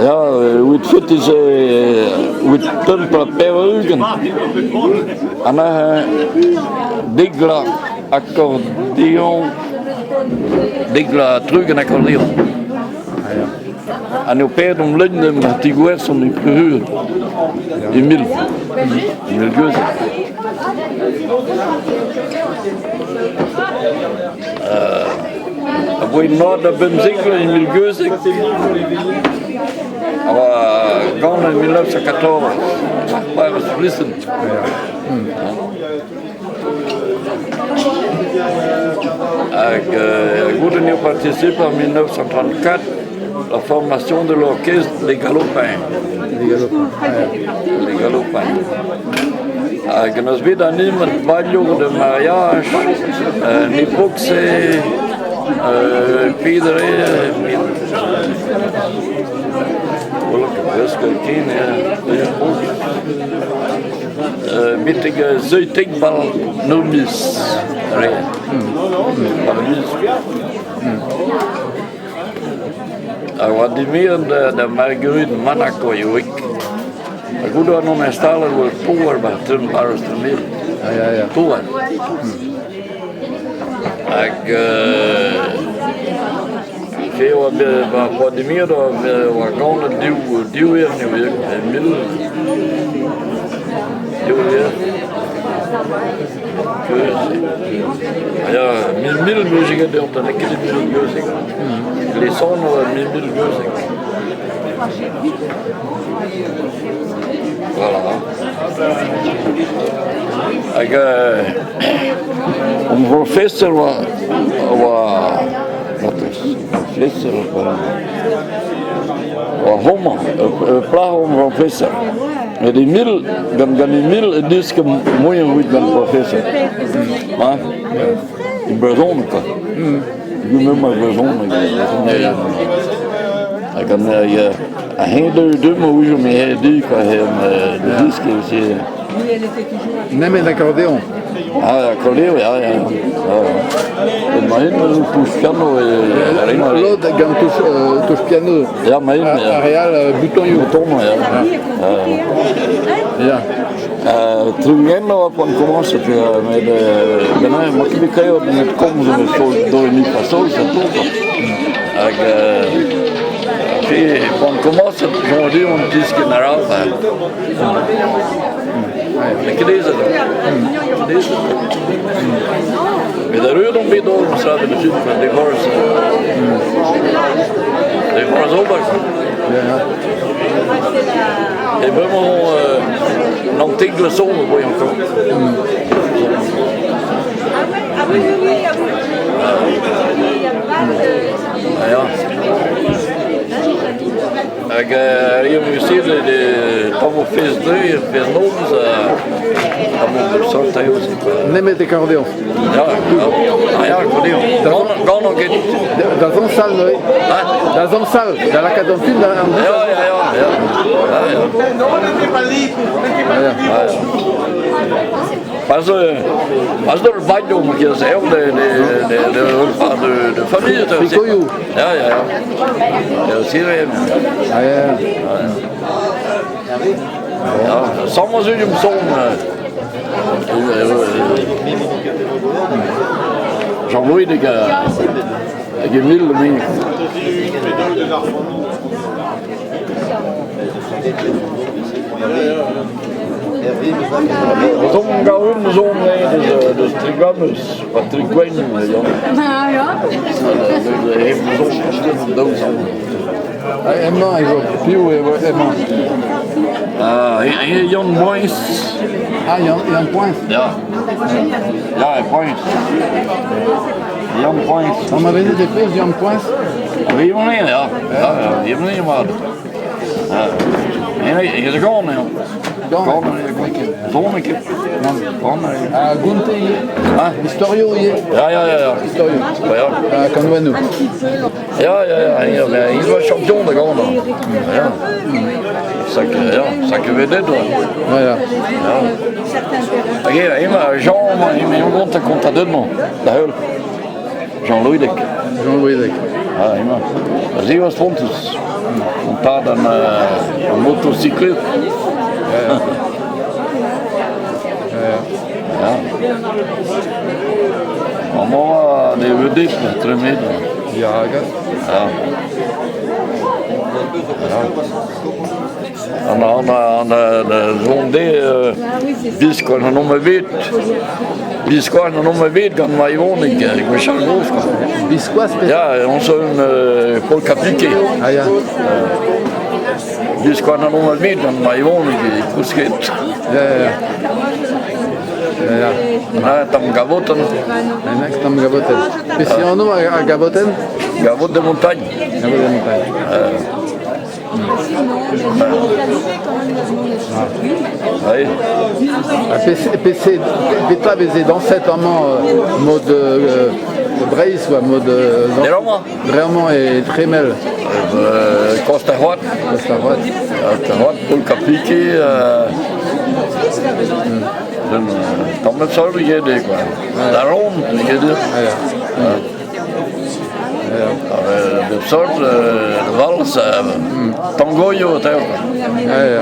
Ya, evit fetis evit 85 ha neuze dek vloaz akordeoñ, dek vloaz 60 akordeoñ. Ha n'eo paeet omp leun ma tigouezhomp e Pluhugel, e mil, e mil geuziñ. Aboe mat da bemzek vloaz e mil geuzeg a oa ganet e 1914, c'hoarvez Flissen. Hag goude eo participé en 1934 la formation de l'orchestre Les Galopins. Les Galopins. Hag en eus bet animet balioù de mariage en époque-se peder Betek seitek bal nav miz. Par miz. A oa dimezet da Marguerite Manako eo Ha goude an on instalet oa poell 'ba barrez Tremel. Poell. Hag se oa bet 'ba Vladimir oa ganet div div eur eo mil div eur Ya, mil mil muzik deomp n'eo ket mil muzik. Lesanv mil mil muzik. Voilà. Hag hon professor oa oa professor oa homañ, ur plac'h hon professor. Met e mil, gant gant e mil e deus ket moaien evit gant professor. Hein? E brezhoneg kwa. Mem ar brezhoneg. Hag an a heñ deu ma ouizo me he di kwa he disk aussi. Nemet akordeoñ. Ah, akordeoñ, ya, ya. Ma hent touch piano e Lod gant touch, touch piano. Ya, ma hent. Ar re all boutonioù. Bouton, ya. Ya. Trugenno a poan komañset met ganin ma ket bet kaeot met komz eus sol do re mi fa sol c'est tout quoi. Hag pe poan komañset soñj din on diskenn a ra N'eo ket aezet. Aezet. Met erruet on bet ober savet da fin divorce. Divorce ober. E bremañ naontek vloaz zo e voe encore. Ya. Hag eo musik tammoù fest-deiz, fest-noz, tammoù sort eo aussi. Nemet akordeoñ. Ya, ah ya, akordeoñ. Gant ket. Da zañsal neuze. Da zañsal, da lakaat an fin da... Ya, ya, ya, ya. Ya, ya. Pas, pas ur bagno ma ket eo de, de, de, de, de, de famille. Frikoioù. Ya, ya, ya. Ya, c'est vrai. Ah, ya, Ja, sammers um son. Jean-Louis hag hag Emile le Ming. Zon gaun zon deus Trigamus, pa Trigwen Emañ e vo piv eo emañ? Ah, Yann Boins. Ah, Yann, Yann Poins. Ya. Ya, e Poins. Yann Poins. Anavezet e peus Yann Poins? Vive ya. Ya, vive mat. Ez gant eo. Gant Gant ket. Gant Ha gonte ivez. Ah, Istorioù ivez. Ya, ya, ya, ya. Istorioù. Ya. Ha kanouennoù. Ya, ya, ya, ya, il oa champion da gant. Ya. Sacré, ya, sacré vedette, ouais. Voilà. Ya. Hag eo, ema Jean, emañ gont a kontadennoù, da heul. Jean Louideg. Jean Louideg. Ah, emañ. Se oa spontus. An tad an motocyclist. Ya. Amañ oa ne vedet tremen. Ya, hag Ya. An an an zonde biskoazh n'on omp bet biskoazh n'on omp bet gant ma Ivonig gwechall gozh kwa. Biskoazh pe Ya, on zo un polka piqué. Ah ya. Biskoazh n'on omp bet gant ma Ivonig kousket. Ya, ya. Ya, ya. Na, tamm gavotenn. Un tamm gavotenn. Peseurt anv ar gavotenn? Gavotte de montagne. Gavotte de montagne. Oui. PC, petra veze dañset amañ mod Breizh oa mod Dre amañ? Dre amañ e Tremel. Kost ar c'hoad. Kost ar c'hoad. Kost ar c'hoad, Polka Piqué. Tamm sol ivez quoi. Da Rom ivez. Bep sort, vals, tangoioù, Ja, ja.